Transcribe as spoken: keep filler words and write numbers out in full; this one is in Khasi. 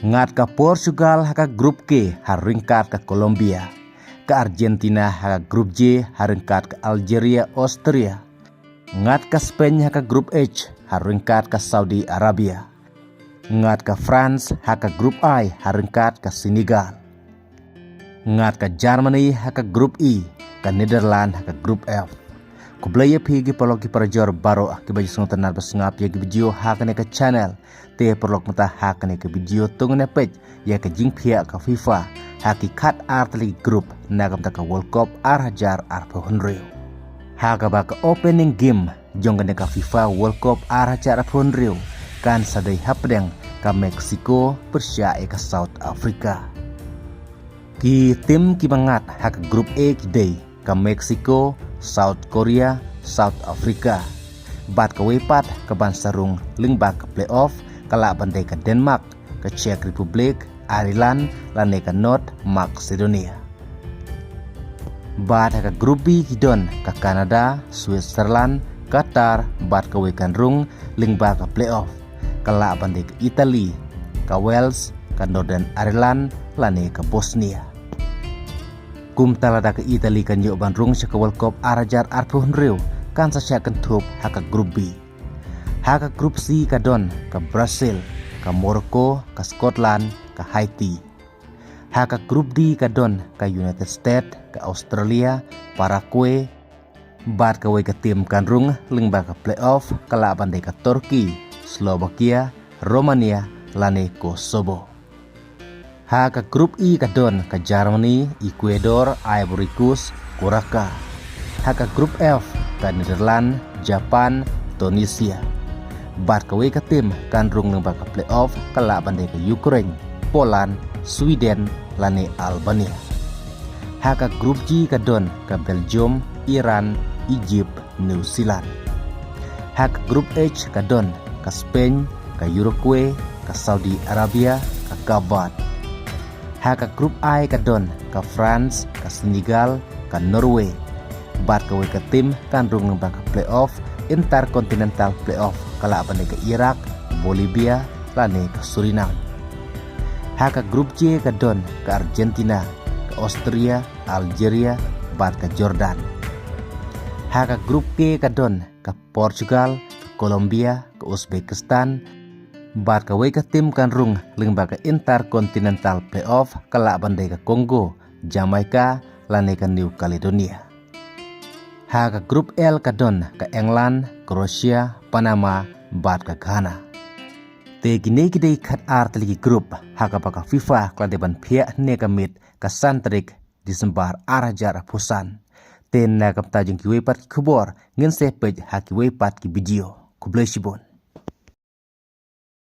Ngat ka Portugal ha ka Group K ha ryngkat ka Colombia. Ka Argentina ha ka Group J ha ryngkat ka Algeria, Austria. Ngat ka Spain ha ka Group H ha ryngkat ka Saudi Arabia. Ngat ka France ha ka Group I ha ryngkat ka Senegal. Ngat ka Germany ha ka Group E, ka Netherlands ha ka Group F. Khublei ïa phi ki paralok ki parajor baroh kiba ju sngewtynnat ba sngap ïa ki video ha kane ka channel. Te paralok mynta ha kane ka video to ngin ïa peit ïa ka jingphiah ka FIFA ha ki khat ar tylli ki group na ka bynta ka World Cup ar hajar arphew hynriew. Ha kaba ka opening game jong kane ka FIFA World Cup ar hajar arphew hynriew kan sa dei hapdeng ka Mexico pyrshah ïa ka South Africa. Ki tim kiba ngat ha ka Group A ki dei ka Mexico, South Korea, South Africa. Bad kawei pat kaban sa rung lyngba ka playoff ka lah ban dei ka Denmark, ka Czech Republic, Ireland lane ka North Macedonia. Bad ha ka Group B ki don ka Canada, Switzerland, Qatar bad kawei kan rung lyngba ka playoff ka lah ban dei ka Italy, ka Wales, ka Northern Ireland lane ka Bosnia. Kumta lada ka Italy kan ïoh ban rung sha ka World Cup ar hajar arphew hynriew kan sa shah kynthup ha ka Group B. Ha ka Group C ka don ka Brazil, ka Morocco, ka Scotland, ka Haiti. Ha ka Group D ka don ka United States, ka Australia, Paraguay. Bad kawei ka tim kan rung lyngba ka playoff ka lah ban dei ka Turkey, Slovakia, Romania lane Kosovo. Ha ka Group E ka don ka Germany, Ecuador, Ivory Coast, Curacao. Ha ka Group F ka Netherlands, Japan, Tunisia. Bad kawei ka tim kan rung lyngba ka playoff ka lah ban dei ka Ukraine, Poland, Sweden lane Albania. Ha ka Group G ka don ka Belgium, Iran, Egypt, New Zealand. Ha ka Group H ka don ka Spain, ka Uruguay, ka Saudi Arabia, ka Cape Verde. Ha ka Group I ka don ka France, ka Senegal, ka Norway. Bad kawei ka tim kan rung lyngba ka playoff, intercontinental playoff ka lah ban dei ka Iraq, Bolivia lane ka Suriname. Ha ka Group J ka don ka Argentina, ka Austria, Algeria bad ka Jordan. Ha ka Group K ka don ka Portugal, ka Colombia, ka Uzbekistan. Bad kawei ka tim kan rung lyngba ka intercontinental playoff ka lah ban dei ka Congo, Jamaica lane ka New Caledonia. Ha ka Group L ka don ka England, Croatia, Panama bad ka Ghana. Te kine ki dei khat ar tylli ki group ha kaba ka FIFA ka la dei ban phiah hynne ka miet ka san tarik December ar hajar arphew san. Te na ka bynta jong kiwei pat ki khubor ngin sa peit ha kiwei pat ki video. Khublei shibun.